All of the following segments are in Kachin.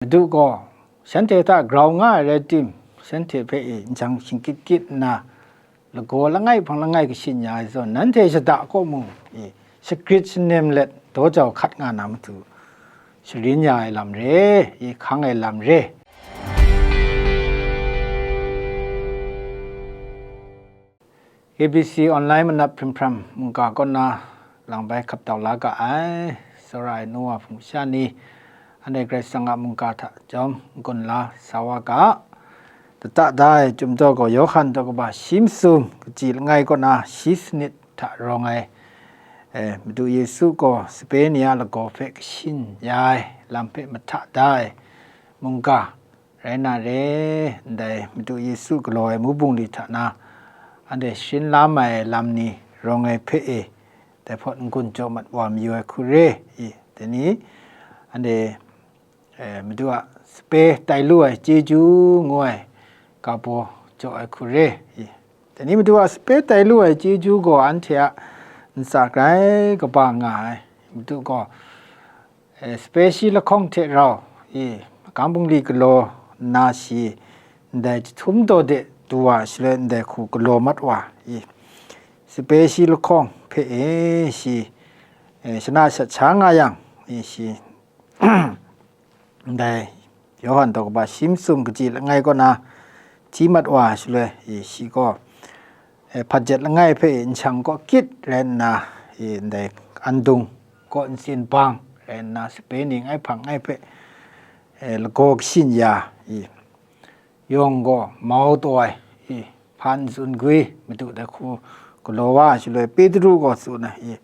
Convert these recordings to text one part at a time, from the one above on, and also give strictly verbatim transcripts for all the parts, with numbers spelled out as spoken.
Madu gaw shanhte hta grau nga ai rai tim, shanhte hpe e n jang shingkyit kyit nna, lagaw langai hpang langai kashin ya ai zawn, nanhte shada kaw mung e shagrit shanem let daw jau hkat nga na matu, sharin ya ai lam re, e hkang ai lam re. K B C online manap hprim hpram mungga kaw na lang bai hkap tau la ga ai, tsawra ai nu wa hpung sha ni, anhte Karai Kasang a mungga hta jawm n-gun la sa wa ga. Lata da ai Chyum daw gaw Yawhan daw kaba shi masum kaji langai kaw na shi sanit hta rawng ai, e, Madu Yesu gaw sape ni a lagaw hpe kashin ya ai lam hpe mahta da ai mungga rai na re. Ndai Madu Yesu galaw ai mu bungli hta na, anhte sharin la mai ai lam ni rawng ai hpe e, dai hpawt n-gun jaw mat wa mayu ai hku re i, dai ni, anhte, eh, Madu a sape tai lu ai chyeju ngu ai ga baw jaw ai hku re i, dai ni Madu a sape tai lu ai chyeju gaw anhte a ntsa grai kaba nga ai. Madu gaw, eh, sape shi lahkawng hte rau i, magam bungli galaw nna shi ndai jahtum daw de du wa shaloi ndai hku galaw mat wa i, sape shi lahkawng hpe e shi, eh, shana shat sha nga yang, e shi ndai Yawhan daw kaba shi masum kaji langai kaw na hti mat wa shaloi, e shi gaw, eh, hpat jet langai hpe e nshang kaw kyit rai nna, e ndai andung kaw ntsin bang rai nna, sape ni ngai hpang ngai hpe, eh, lagaw kashin ya i, yawng gaw mau taw ai i, hpan tsun gwi Madu dai hku galaw wa ai shaloi, Petru gaw tsun ai i,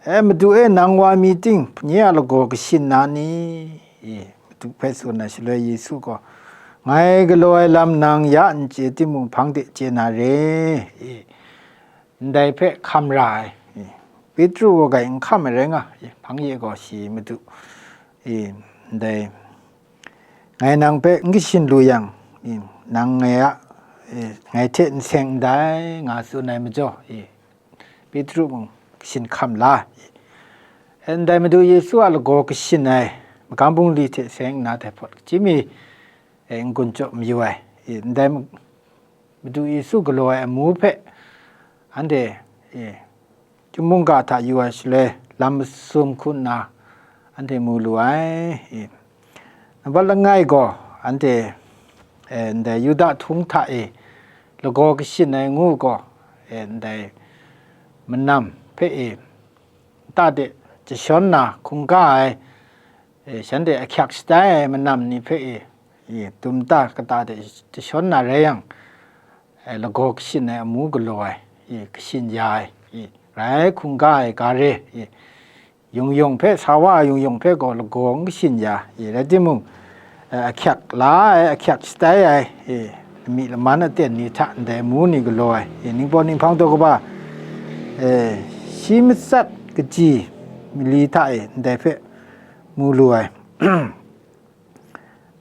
"E Madu e, nang wa mi ting, nye a lagaw kashin na ni?" i, Madu hpe tsun ai shaloi, Yesu gaw, "Ngai galaw ai lam nang ya n chye timung, hpang de chye na re," i, ndai hpe hkam ra ai. Petru gaw grai n hkam ai rai nga, hpang ye gaw shi Madu, ndai, "Ngai nang hpe n kashin lu yang, nang ngai a, ngai hte n seng ndai," nga tsun ai majaw, Petru mung kashin hkam la. Ndai Madu Yesu a lagaw kashin ai magam bungli hte seng nna dai hpawt, chyim mi, n-gun jaw mayu ai. Ndai Madu Yesu galaw ai amu hpe anhte, e, chyum mungga hta yu ai shaloi, lam masum hku nna anhte mu lu ai. E, nambat langai gaw, anhte, e, ndai Yuda htung hta e lagaw kashin ai ngu gaw, e, ndai manam hpe, e, nta de jashawn na hkungga ai, e, shanhte ahkyak shatai ai manam ni hpe, e, e, dum nta kata de jashawn na rai yang, e, lagaw kashin ai amu galaw ai, e, kashin ya ai, e, rai hkungga ai ga re, e, yung yung hpe, sa wa yung yung hpe gaw lagaw n kashin ya, e, rai timung, e, ahkyak la ai, ahkyak shatai ai, e, lami laman aten ni hta ndai amu ni galaw ai, e, ningpawt ninghpang daw kaba, e, shi matsat kaji mali hta e ndai hpe mu lu ai.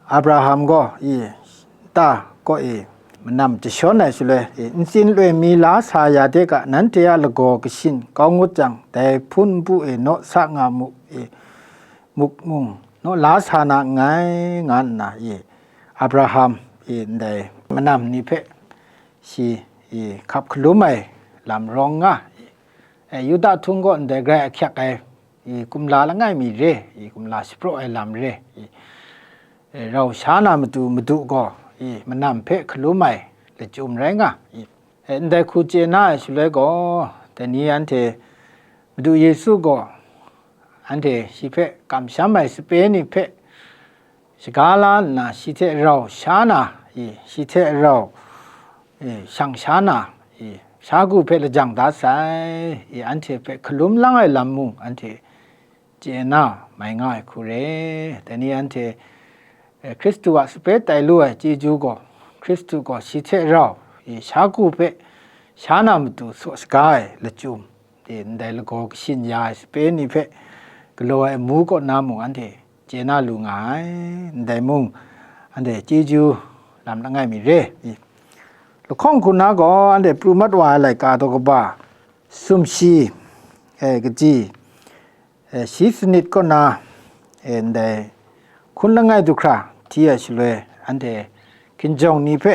Abraham gaw, e, nta kaw e manam jashawn ai shaloi, e, ntsin loi mi la sa ya de ga, nanhte a lagaw kashin kau ngut jang, dai hpun npu e naw sa nga mu, e, muk mung naw la sa na nngai, nga nna, e, Abraham, e, ndai manam ni hpe shi, e, hkap hkalum ai lam rawng nga, e, Yuda htung gaw ndai grai ahkyak ai, i, kumla langai mi re, i, kumla shapraw ai lam re, i, e, rau sha na matu Madu gaw, i, manam hpe hkalum ai lachyum rai nga, i, e, ndai hku chye na ai shaloi gaw, dai ni anhte Madu Yesu gaw, anhte shi hpe kamsham ai sape ni hpe shaga la nna, shi hte rau sha na, i, shi hte rau, e, shang sha na, i, sha ku hpe lajang da sai, i, anhte hpe hkalum lang ai lam mung anhte chye na mai nga ai hku re. Dai ni anhte, e, Hkristu a sape tai lu ai chyeju gaw, Hkristu gaw shi hte rau, i, sha ku hpe sha na matu saw saga ai lachyum, e, ndai lagaw kashin ya ai sape ni hpe galaw ai amu kaw na mung anhte chye na lu nga ai. Ndai mung, anhte chyeju lam langai mi re. I, lahkawng hku na gaw, anhte pru mat wa ai laika daw kaba sumshi, e, kaji, e, shi sanit kaw na, e, ndai Hkun langai du hkra hti ai shaloi, anhte hkinjawng ni hpe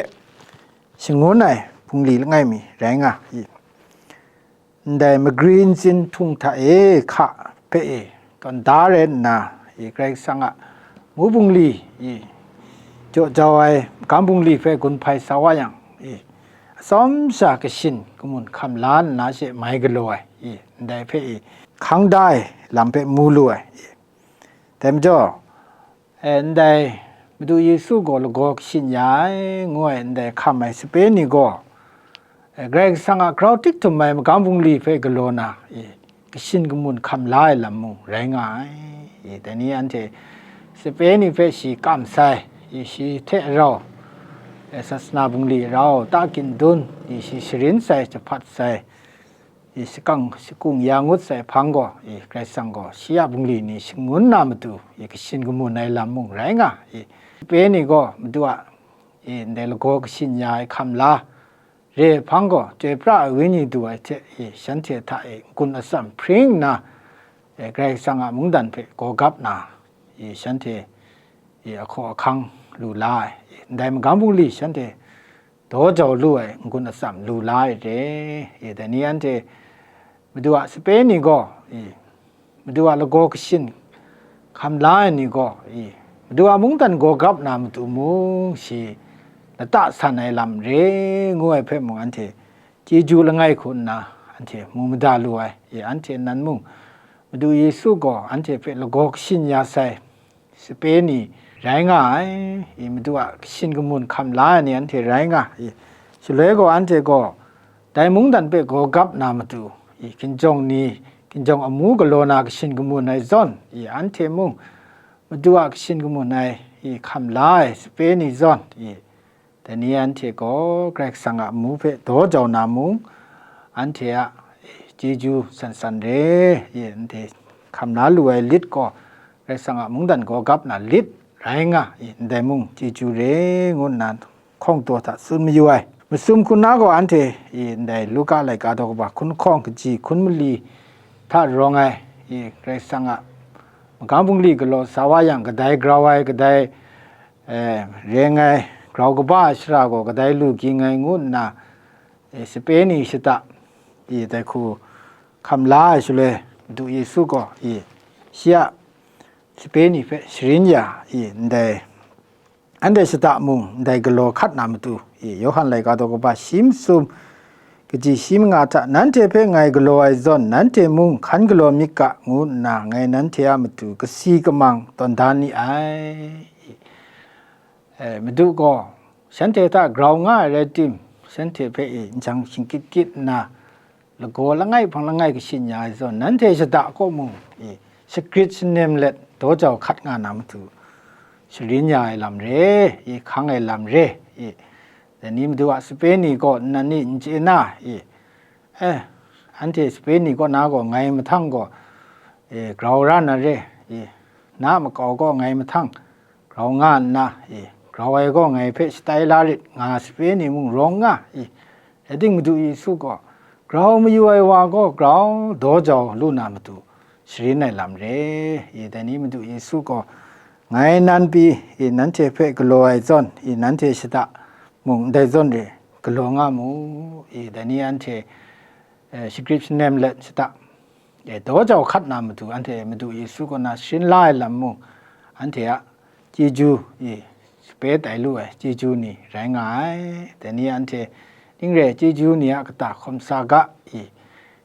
shangun ai bungli langai mi rai nga i. Ndai magri ntsin htung hta e hka hpe e tawn da rai nna, i Karai Kasang a mu bungli i jaw jau ai magam bungli hpe gun hpai sa wa yang, i atsawm sha kashin kamun hkam la nna she mai galaw ai, i ndai hpe i hkang da ai lam hpe mu lu ai, i dai majaw, e, ndai Madu Yesu gaw lagaw kashin ya ai, ngu ai ndai hkam ai sape ni gaw, e, Karai Kasang a grau tik htum ai magam bungli hpe galaw na, e, kashin kamun hkam la ai lam mung rai nga ai. E, dai ni anhte sape ni hpe shi kam sai, e, shi hte rau, e, sasana bungli rau ta kyin dun, e, shi sharin sai, jahpat sai, i shakang shakung ya ngut sai hpang gaw, i Karai Kasang gaw shi a bungli ni shangun na matu, i kashin kamun ai lam mung rai nga, i sape ni gaw Madu a, i ndai lagaw kashin ya ai hkam la re ai hpang gaw, chyoi pra ai wenyi du ai hte, i shanhte hta e n-gun atsam hpring nna, e Karai Kasang a mungdan hpe gaw gap na, i shanhte, i ahkaw ahkang lu la ai, i ndai magam bungli shanhte daw jau lu ai n-gun atsam lu la ai re. I dai ni anhte Madu a sape ni gaw, i Madu a lagaw kashin hkam la ai ni gaw, i Madu a mungdan gaw gap na matu mung shi lata san ai lam re ngu ai hpe mung anhte chyeju langai hku nna anhte mu mada lu ai. I anhte nan mung Madu Yesu gaw anhte hpe lagaw kashin ya sai sape ni rai nga ai, i Madu a kashin kamun hkam la ai ni anhte rai nga ai. Shaloi gaw anhte gaw dai mungdan hpe gaw gap na matu, i hkinjawng ni, hkinjawng amu galaw na kashin kamun ai zawn, i anhte mung Madu a kashin kamun ai, i hkam la ai sape ni zawn, i dai ni anhte gaw Karai Kasang a amu hpe daw jau na mung, anhte a chyeju san san re, i anhte hkam la lu ai lit gaw Karai Kasang a mungdan gaw gap na lit rai nga, i ndai mung chyeju re, ngu nna hkawng taw hta tsun mayu ai. Masum hku na gaw anhte, i ndai Luka laika daw kaba hkun hkawng kaji hkun mali hta rawng ai, i Karai Kasang a magam bungli galaw sa wa yang, kadai grau ai, kadai, e, reng ai, grau kaba ai shara gaw kadai lu ging ai ngu nna, e, sape ni shata, i dai hku hkam la ai shaloi, Madu Yesu gaw, i shi a sape ni hpe sharin ya, i ndai anhte shata mung ndai galaw hkat na matu, i Yawhan laika daw kaba shi masum, kaji shi manga hta, nanhte hpe ngai galaw ai zawn, nanhte mung hkan galaw myit ga, ngu nna ngai nanhte a matu kasi kamang tawn da ni ai. E, Madu gaw shanhte hta grau nga ai rai tim, shanhte hpe, i, n jang shingkyit kyit nna, lagaw langai hpang langai kashin ya ai zawn, nanhte shada kaw mung, i, shagrit shanem let daw jau hkat nga na matu, sharin ya ai lam re, i, hkang ai lam re, i, dai ni Madu a sape ni gaw nnan ni n chye na, i, e, anhte sape ni kaw na gaw ngai mahtang gaw, e, grau ra na re, i, na a makau gaw ngai mahtang grau nga nna, i, grau ai gaw ngai hpe shatai la rit nga sape ni mung rawng nga, i, rai timung, Madu Yesu gaw, grau mayu ai wa gaw grau daw jau lu na matu sharin ai lam re. I, dai ni Madu Yesu gaw, ngai nan pyi, i, nanhte hpe galaw ai zawn, i, nanhte shada mung ndai zawn re galaw nga mu, i, dai ni anhte, e, shagrit shanem let shada, e, daw jau hkat na matu anhte Madu Yesu kaw na sharin la ai lam mung, anhte a chyeju, i, sape tai lu ai chyeju ni rai nga ai. Dai ni anhte ning re ai chyeju ni a kata hkawm sa ga, i,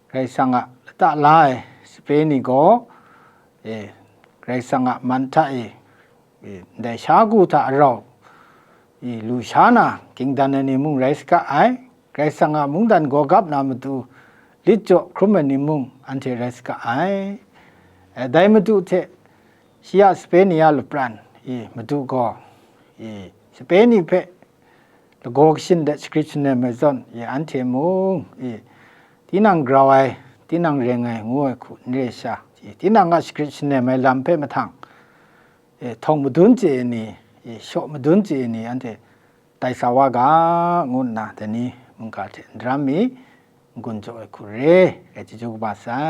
Karai Kasang a lata la ai sape ni gaw, e, Karai Kasang a man hta e, i, ndai sha ku hta arau, i, lu sha na, ging dan ai ni mung rai saga ai, Karai Kasang a mungdan gaw gap na matu, lit jaw hkrum ai ni mung anhte rai saga ai. E, dai matu hte shi a sape ni a lapran, i, Madu gaw, i, sape ni hpe lagaw kashin de shagrit shanem ai zawn, i, anhte mung, i, tinang grau ai, tinang reng ai ngu ai hku n re sha, i, tinang a shagrit shanem ai lam hpe mahtang, e, htawng madun chye ai ni, e, shaw madun chye ai ni anhte tai sa wa ga, ngu nna dai ni mungga hte n daram mi, n-gun jaw ai hku re, e, chyeju kaba sai.